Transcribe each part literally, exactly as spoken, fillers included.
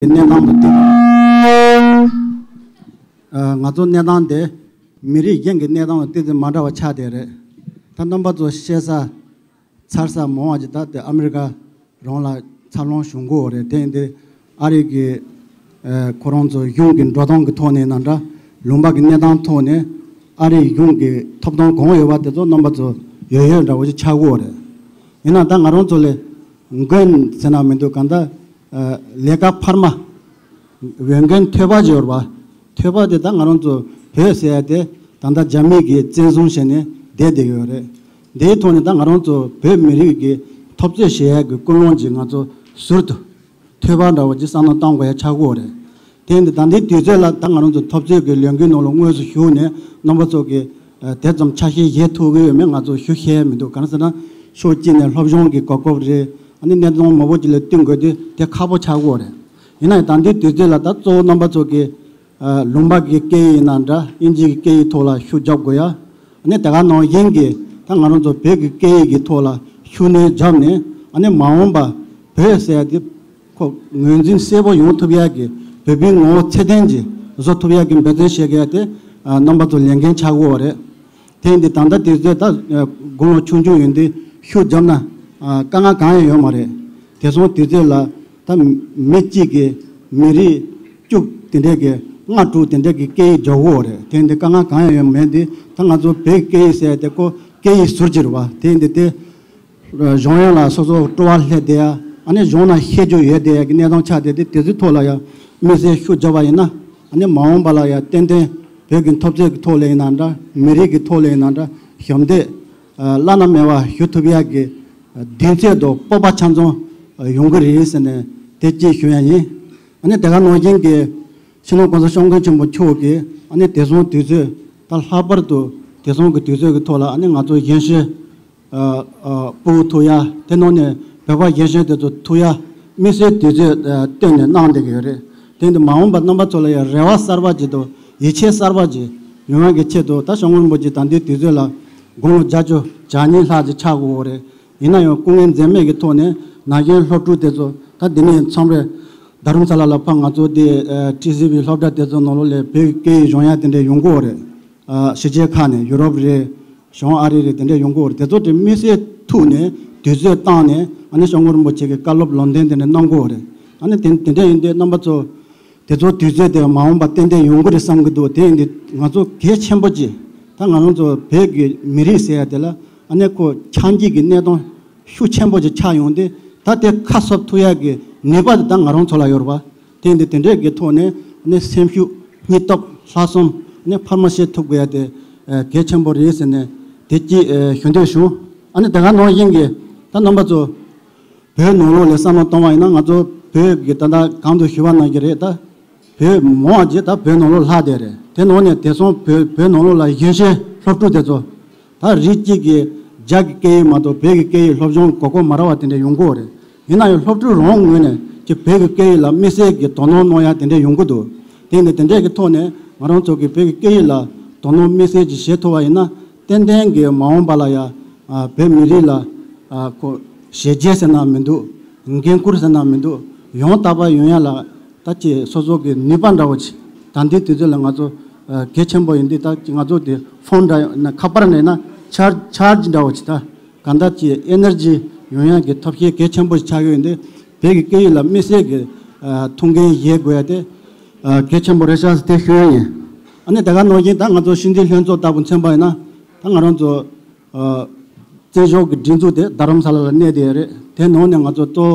གི་གནས་སྟངས་དང་བསྟུན། ཨ། ང་ཚོ་གནས་སྟངས་དེ་མི་རིགས་གཞན་གྱི་གནས་སྟངས་དང་ཏོག་ཙམ་མ་འདྲ་བ་ཆགས་བསྡད་རེད། ད་རྣམ་པ་ཚོ་ཤེས་ས་ཚར་ས་མང་བ་ཅིག་ད་དེ་ཨ་མི་རི་ཀ་རང་ལ་འཚར་ལོངས་བྱུང་གི་ཡོད་རེད། དེ་ཡིན་དུས་ཨ་རི་གི་ཨ། ཁོ་རང་ཚོ་གཞུང་གི་འགྲོ་སྟངས་ཀྱི་ཐོག་ནས་ཡིན་ན་འདྲ། ལུང་པ་གི་གནས་སྟངས་ཐོག་ནས་ཨ་རིའི་གཞུང་གི་ཐོབ་ཐང་གང་ཡོད་པ་དེ་ཚོ་རྣམ་པ་ཚོ་ཡོད་ཡོད་འདྲ་བོ་ཞིག་ཆགས་ཀྱི་ཡོད་རེད། ཡིན་ན་ད་ང་རང་ཚོ་ལས་འགན་ཟེར་ན་མི་འདུག་གང་ལྟར། ཨ། ལས་ཀ་འཕར་མ། འོས་འགན་ཐོལ་པ་ཅིག་ཡོད་རེད་པ། ཐོལ་པ་དེ་ད་ང་རང་ཚོ་བོད་ཟེར་ཡ་དེ་ད་ལྟ་རྒྱ་མི་གིས་བཙན་བཟུང་བྱས་ནས་བསྡད་བསྡད་ཡོད་རེད། འདིའི་ཐོག་ནས་ད་ང་རང་ཚོ་བོད་མི་རིགས་ཀྱི་འཐབ་རྩོད་བྱེད་ཡ་གི་ཀུན་སློང་ཅིག་ང་ཚོ་ཟུར་དུ་ཐོལ་པ་འདྲ་བོ་ཅིག་བསམ་བློ་གཏོང་དགོས་ཡ་ཆགས་ཀྱི་ཡོད་རེད། དེ་ཡིན་དུས་ད་ལྟའི་དུས་ཚོད་ལ་ད་ང་རང་ཚོ་འཐབ་རྩོད་ཀྱི་ལས་འགུལ་ནང་ལ་དངོས་སུ་ཞུགས་ནས་རྣམ་པ་ཚོ་གིས་ཨ། དེ་ཙམ་ཆ་ཤས་བཞེས་ཐུབ་ཀྱི་ཡོད་མེད་ང་ཚོ་ཞུ་ཤེས་མི་འདུག་གང་ཟེར་ན་ཕྱོགས་གཅིག་ནས་སློབ་སྦྱོང་གི་གོ་སྐབས་རེད། ཨ་ནི་གནད་དོན་མང་པོ་ཅིག་ལ་བསྟུན་དགོས་དུས་དེ་ཁག་པོ་ཆགས་ཀྱི་ཡོད་རེད། ཡིན་ན་ཡང་ད་ལྟའི་དུས་ཚོད་ལ་ད་གཙོ་བོ་རྣམ་པ་ཚོ་གིས་ཨ། ལུང་པ་གི་སྐད་ཡིག་ཡིན་ན་འདྲ། དབྱིན་ཇི་གི་སྐད་ཡིག་ཐོག་ལ་ཤུགས་རྒྱབ་དགོས་ཡ། ཨ་ནི་དེ་ག་ནང་བཞིན་གྱི་ད་ང་རང་ཚོ་བོད་ཀྱི་སྐད་ཡིག་གི་ཐོག་ལ་ཤུགས་སྣོན་བརྒྱབ་ནས། ཨ་ནི་མ་འོངས་པ་བོད་ཟེར་ཡ་དེ་ཁོ་ངོས་འཛིན་གསལ་པོ་ཡོང་ཐུབ་ཡ་གི་བོད་པའི་ངོ་བོ་ཚད་ལྡན་ཅིག་བཟོ་ཐུབ་ཡ་གི་འབད་བརྩོན་བྱེད་དགོས་ཡ་དེ་ཨ། རྣམ་པ་ཚོ་ལས་འགན་ཆགས་ཀྱི་ཡོད་རེད། དེ་ཡིན་དུས་ད་ལྟ་དུས་ཚོད་ད་ཨ། དགུང་ལོ་ཆུང་ཆུང་ཡིན་དུས་ཤུགས་བརྒྱབ་ན་ཨ། དཀའ་ངལ་གང་ཡང་ཡོད་མ་རེད། དེང་སང་དུས་ཚོད་ལ་ད་མི་གཅིག་གིས་མི་རིགས་བཅུ་དེ་འདྲས་ཀྱི་ལྔ་དྲུག་དེ་འདྲས་ཀྱི་སྐད་ཡིག་སྦྱོང་གི་ཡོད་རེད། དེ་ཡིན་དུས་དཀའ་ངལ་གང་ཡང་ཡོད་མེད་དུས་ད་ང་ཚོ་བོད་སྐད་ཡིག་ཟེར་ཡ་དེ་ཁོ་སྐད་ཡིག་ཟུར་གཅིག་རེད་པ། དེ་ཡིན་དུས་དེ་སྦྱོང་ཡ་ལ་སོ་སོ་སྤྲོ་བ་སླེབས་བསྡད་ཡ། ཨ་ནི་གཞུང་ལ་བཤད་རྒྱུ་ཡོད་བསྡད་ཡ་གི་གནས་སྟངས་ཆགས་བསྡད་དེ། དེ་ཚོའི་ཐོག་ལ་ཡ་དམིགས་བསལ་ཤུགས་རྒྱབ་པ་ཡིན་ན། ཨ་ནི་མ་འོངས་པ་ལ་ཡ་ཏན་ཏན་བོད་ཀྱི་འཐབ་རྩོད་ཀྱི་ཐོག་ལ་ཡིན་ན་འདྲ། མི་རིགས་ཀྱི་ཐོག་ལ་ཡིན་ན་འདྲ། ཞབས་འདེགས་བླ་ན་མེད་པ་ཞུ་ཐུབ་ཡ་གི་གདེང་ཚོད་དང་སྤོབས་པ་ཆ་ཚང་ཡོང་གི་རེད་ཟེར་ནས་དེ་གཅིག་ཞུ་ཡ་ཡིན། ཨ་ནི་དེ་ག་ནང་བཞིན་གྱི་སྤྱི་ནོར་༸གོང་ས་༸སྐྱབས་མགོན་ཆེན་པོ་མཆོག་གིས་ཨ་ནི་དེང་སང་དུས་ཚོད་ད་ལྷག་པར་དུ་དེང་སང་གི་དུས་ཚོད་ཀྱི་ཐོག་ལ་ཨ་ནི་ང་ཚོ་གཞོན་གཞོན་ཨ་ཨ་ཕྲུ་གུ་ཐུག་ཡ། དེ་ནང་ནས་བོད་པ་གཞོན་གཞོན་དེ་ཚོ་ཐུག་ཡ་དམིགས་བསལ་དུས་ཚོད་ཨ་བཏོན་ནས་གནང་བསྡད་ཀྱི་ཡོད་རེད། དེ་འདི་མ་འོངས་པ་རྣམ་པ་ཚོ་ལ་ཡང་རེ་བ་གསར་པ་ཅིག་དང་ཡིད་ཆེས་གསར་པ་ཅིག་ཡོང་ཡ་གི་ཆེད་དུ། ད་༸སྐྱབས་མགོན་རིན་པོ་ཆེ་ད་ལྟའི་དུས་ཚོད་ལ་དགུང་ལོ་བརྒྱད་ཅུ་གྱ་གཉིས་ལྷག་ཅིག་ཆགས་ཀྱི་ཡོད་རེད། ཡིན་ན་ཡང་སྐུ་ངལ་འཛེམས་མེད་ཀྱི་ཐོག་ནས་ན་གཞོན་སློབ་ཕྲུག་དེ་ཚོ་ད་འདི་ནས་མཚམས་རེ་རྡ་རམ་ས་ལ་ལ་ཕར་ང་ཚོ་དེ་ཨ་ཊི་སི་ཝི་སློབ་གྲྭ་དེ་ཚོ་ནང་ལོགས་ལ་བོད་ཀྱི་སྐད་ཡིག་སྦྱོང་ཡ་དེ་འདྲ་ཡོང་གི་ཡོད་རེད། ཨ་ཕྱི་རྒྱལ་ཁག་ནས་ཡུ་རོབ་རེད། བྱང་ཨ་རི་རེད། དེ་འདྲ་ཡོང་གི་ཡོད་རེད། དེ་ཚོ་དེ་དམིགས་བསལ་ཐུག་ནས་དུས་ཚོད་བཏང་ནས་ཨ་ནི་༸སྐྱབས་མགོན་རིན་པོ་ཆེ་གི་བཀའ་སློབ་ལམ་སྟོན་དེ་འདྲ་གནང་གི་ཡོད་རེད། ཨ་ནི་དེ་དེ་འདྲ་ཡིན་དུས་རྣམ་པ་ཚོ་དེ་ཚོ་དུས་ཚོད་དེ་མ་འོངས་པ་ཏན་ཏན་ཡོང་གི་རེད་བསམ་གི་འདུག་དེ་ཡིན་དུས་ང་ཚོ་གལ་ཆེན་པོ་ཅིག་ད་ང་རང་ཚོ་བོད་ཀྱི་མི་རིགས་ཟེར་ཡ་དེ་ལ་ཨ་ནི་ཁོ་ཆགས་འཇིག་གི་གནས་སྟངས་ཤུགས་ཆེན་པོ་ཅིག་ཆགས་ཡོང་དུས། ད་དེ་ཁ་གསབ་ཐུབ་ཡ་གི་ནུས་པ་དེ་ད་ང་རང་ཚོ་ལ་ཡོད་རེད་པ། དེ་འདི་དེ་འདྲས་ཀྱི་ཐོག་ནས་ནི་སེམས་ཤུགས་སྙིང་སྟོབས་ལྷག་བསམ་ནི་འཕར་མ་བྱེད་ཐུབ་དགོས་ཡ་དེ་ཨ་གལ་ཆེན་པོ་རེད་ཟེར་ནས་དེ་གཅིག་ཨ་ཞུ་འདོད་བྱུང་། ཨ་ནི་དེ་ག་ནང་བཞིན་གྱི་ད་རྣམ་པ་ཚོ་བོད་ནང་ལོགས་ལ་བསམ་བློ་གཏོང་བ་ཡིན་ན། ང་ཚོ་བོད་ཀྱི་ད་ལྟ་གོང་དུ་ཞུས་པ་ནང་བཞིན་རེད། ད་བོད་མང་བ་ཅིག་ད་བོད་ནང་ལོགས་ལྷག་བསྡད་རེད། དེ་ནང་ནས་དེང་སང་བོད་བོད་ནང་ལོགས་ལ་གཞོན་གཞོན་སློབ་ཕྲུག་དེ་ཚོ་ད་རིགས་གཅིག་གིས་རྒྱ་གི་སྐད་ཡིག་མ་གཏོགས་བོད་ཀྱི་སྐད་ཡིག་སློབ་སྦྱོང་གོ་སྐབས་མ་རག་པ་དེ་འདྲ་ཡོང་གི་ཡོད་རེད། ཡིན་ན་ཡང་སློབ་ཕྲུག་རང་ངོས་ནས་ཀྱི་བོད་ཀྱི་སྐད་ཡིག་ལ་དམིགས་བསལ་གྱི་དོ་སྣང་གནང་ཡ་དེ་འདྲ་ཡོང་གི་འདུག་དེ་ནས་དེ་འདྲས་ཀྱི་ཐོག་ནས་ང་རང་ཚོ་གི་བོད་ཀྱི་སྐད་ཡིག་ལ་དོ་སྣང་དམིགས་བསལ་ཅིག་བྱེད་ཐུབ་པ་ཡིན་ན། ཏན་ཏན་གྱི་མ་འོངས་པ་ལ་ཡ་ཨ་བོད་མི་རིགས་ལ་ཨ་ཁོ་བྱས་རྗེས་ཟེར་ན་མི་འདུག་འགན་འཁུར་ཟེར་ན་མི་འདུག་ཡང་དག་པ་ཡོང་ཡ་ལ་ད་ཅིག་སོ་སོ་གི་ནུས་པ་འདྲ་བོ་ཅིག་ད་འདི་དུས་ཚོད་ལ་ང་ཚོ་ཨ་གལ་ཆེན་པོ་ཡིན་དུས། ད་ང་ཚོ་དེ་ཕོན་འདྲ་ན་ཁ་པར་ནས་ན་ཆར་ཆར་ཇི་འདྲ་བོ་ཅིག་ད་གང་ལྟར་གྱི་ཨེ་ནར་ཇི་ཡོང་ཡ་གི་ཐབས་ཤེས་གལ་ཆེན་པོ་ཞིག་ཆགས་ཀྱི་ཡོད་འདི། བོད་ཀྱི་སྐད་ཡིག་ལ་དམིགས་བསལ་གྱི་ཨ་ཐུགས་འགན་བཞེས་དགོས་ཡ་དེ་ཨ་གལ་ཆེན་པོ་རེད་ཤག་ཟེར་དེ་ཞུ་ཡ་ཡིན། ཨ་ནི་དེ་ག་ནང་བཞིན་ད་ང་ཚོ་སྤྱི་འཐུས་ལྷན་ཚོགས་ལྟ་བུ་མཚོན་པ་ཡིན་ན། ད་ང་རང་ཚོ་ཨ་བཙན་བྱོལ་གྱི་སྒྲིག་འཛུགས་དེ་རྡ་རམ་ས་ལ་ལ་གནས་བསྡད་ཡོད་རེད། དེ་ནང་ནས་ང་ཚོ་གཙོ་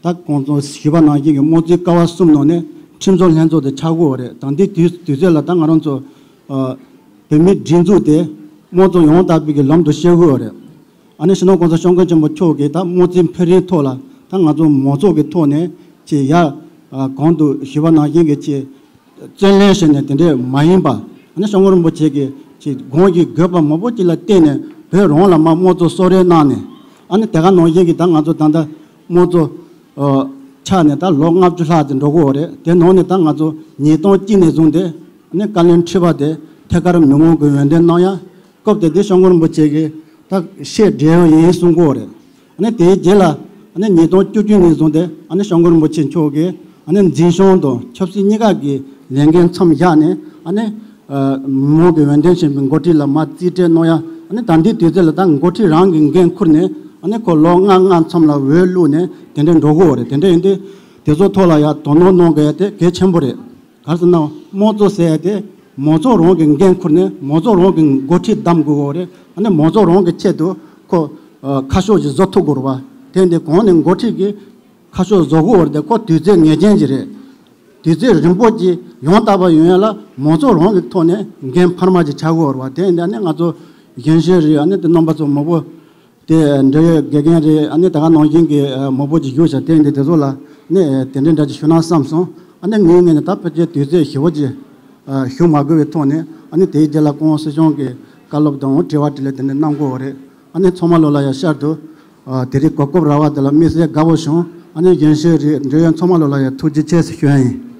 བོ་ད་གོང་ཚོ་ཞུས་པ་ནང་བཞིན་གྱི་དམངས་གཙོའི་ཀ་བ་གསུམ་ནང་ནས་ཁྲིམས་བཟོ་ལྷན་ཚོགས་དེ་ཆགས་ཀྱི་ཡོད་རེད། ད་འདི་དུས་དུས་ཚོད་ལ་ད་ང་རང་ཚོ་ཨ་བོད་མིའི་སྒྲིག་འཛུགས་དེ་དམངས་གཙོ་ཡང་དག་པའི་གི་ལམ་དུ་བསྐྱོད་ཀྱི་ཡོད་རེད། ཨ་ནི་སྤྱི་ནོར་༸གོང་ས་༸སྐྱབས་མགོན་ཆེན་པོ་མཆོག་གིས་ད་དམངས་གཙོའི་འཕེལ་རིམ་ཐོག་ལ་ད་ང་ཚོ་མང་ཚོགས་ཀྱི་ཐོག་ནས་ཅིག་ཡར་ཨ་གོང་དུ་ཞུས་པ་ནང་བཞིན་གྱི་ཅིག་བརྩོན་ལེན་བྱས་ནས་དེ་འདྲས་མ་ཡིན་པ། ཨ་ནི་༸སྐྱབས་མགོན་རིན་པོ་ཆེ་གིས་ཅིག་གོང་གི་དགོས་པ་མང་པོ་ཅིག་ལ་བརྟེན་ནས་བོད་རང་ལ་མར་དམངས་གཙོ་གསོལ་རས་གནང་ནས། ཨ་ནི་དེ་ག་ནང་བཞིན་གྱི་ད་ང་ཚོ་ད་ལྟ་དམངས་གཙོ་ཨ་ཆགས་ནས་ད་ལོ་ལྔ་བཅུ་ལྷག་ཙམ་འགྲོ་གི་ཡོད་རེད། དེ་ནང་ནས་ད་ང་ཚོ་ཉིས་སྟོང་གཅིག་ནས་བཟུང་སྟེ་ཨ་ནི་བཀའ་བློན་ཁྲི་པ་དེ་ཐད་ཀར་མི་མང་གི་འོས་འདེམས་གནང་ཡ། སྐབས་དེ་དུས་༸སྐྱབས་མགོན་རིན་པོ་ཆེ་གིས་ད་བཤད་བསྡད་ཡོད་ཡིན་གསུང་གི་ཡོད་རེད། ཨ་ནི་དེའི་རྗེས་ལ་ཨ་ནི་ཉིས་སྟོང་བཅུ་གཅིག་ནས་བཟུང་སྟེ་ཨ་ནི་༸སྐྱབས་མགོན་རིན་པོ་ཆེ་མཆོག་གིས་ ཨ་ནི་འཛིན་སྐྱོང་དང་ཆབ་སྲིད་གཉིས་ཀ་གི་ལས་འགན་མཚམས་བཞག་ནས། ཨ་ནི་མི་མང་གི་འོས་འདེམས་བྱས་པའི་འགོ་ཁྲིད་ལ་མར་རྩིས་སྤྲད་གནང་ཡ། ཨ་ནི་ད་ལྟའི་དུས་ཚོད་ལ་ད་འགོ་ཁྲིད་རང་གི་འགན་ཁུར་ནས། ཨ་ནི་ཁོ་ལོ་ལྔ་ལྔ་མཚམས་ལ་འོས་བླུགས་ནས་དེ་འདྲ་འགྲོ་དགོས་པ་རེད། དེ་འདྲ་ཡིན་དུས་དེ་ཚོ་ཐོག་ལ་ཡ་དོ་སྣང་གནང་དགོས་ཡ་དེ་གལ་ཆེན་པོ་རེད། ག་རེ་ཟེར་ན་དམངས་གཙོ་ཟེར་ཡ་དེ་མང་ཚོགས་རང་གི་འགན་ཁུར་ནས་མང་ཚོགས་རང་གི་འགོ་ཁྲིད་བདམས་དགོས་པ་རེད། ཨ་ནི་མང་ཚོགས་རང་གི་ཆེད་དུ་ཁོ་ཨ་ཁ་ཕྱོགས་ཅིག་བཟོ་ཐུབ་དགོས་རེད་པ། དེ་འདི་གོང་ནས་འགོ་ཁྲིད་ཀྱི་ཁ་ཕྱོགས་བཟོ་དགོས་པ་རེད་དེ། ཁོ་དུས་ཚོད་ངེས་ཅན་ཅིག་རེད། དུས་ཚོད་རིང་པོ་ཅིག་ཡང་དག་པ་ཡོང་ཡ་ལ་མང་ཚོགས་རང་གི་ཐོག་ནས་འགན་འཕར་མ་ཅིག་ཆགས་དགོས་པ་རེད་པ། དེ་འདི་ནི་ང་ཚོ་གཞོན་གཞོན་རིགས། ཨ་ནི་དེ་རྣམ་པ་ཚོ་མང་པོ་དེ་འབྲེལ་ཡོད་དགེ་རྒན་རེད། ཨ་ནི་ད་ག་ནང་བཞིན་གྱི་ཨ་མང་པོ་ཅིག་བཞུགས་ཤག་དེ་འདི་དེ་ཚོ་ལ་ནི་དེ་འདྲའི་འདྲ་ཅིག་ཞུ་ན་བསམ་སོང་། ཨ་ནི་ངའི་ངོས་ནས་ད་ཕལ་ཆེར་དུས་ཚོད་ཞེ་པོ་ཅིག་ཨ་ཞུ་མ་དགོས་པའི་ཐོག་ནས། ཨ་ནི་དེའི་རྗེས་ལ་སྐུ་ངོ་སྲིད་སྐྱོང་གི་བཀའ་སློབ་དང་དྲི་བ་དྲིས་ལན་དེ་འདྲ་གནང་དགོས་པ་རེད། ཨ་ནི་ཚང་མ་ལོ་ལ་ཡ་ཤར་དུ་ཨ་དེ་རིང་གོ་སྐབས་རག་པ་དེ་ལ་དམིགས་བསལ་དགའ་པོ་བྱུང་། ཨ་ནི་གཞོན་གཞོན་རིགས་འབྲེལ་ཡོད་ཚང་མ་ལོ་ལ་ཡ་ཐུགས་རྗེ་ཆེ་ཞུ་ཡ་ཡིན།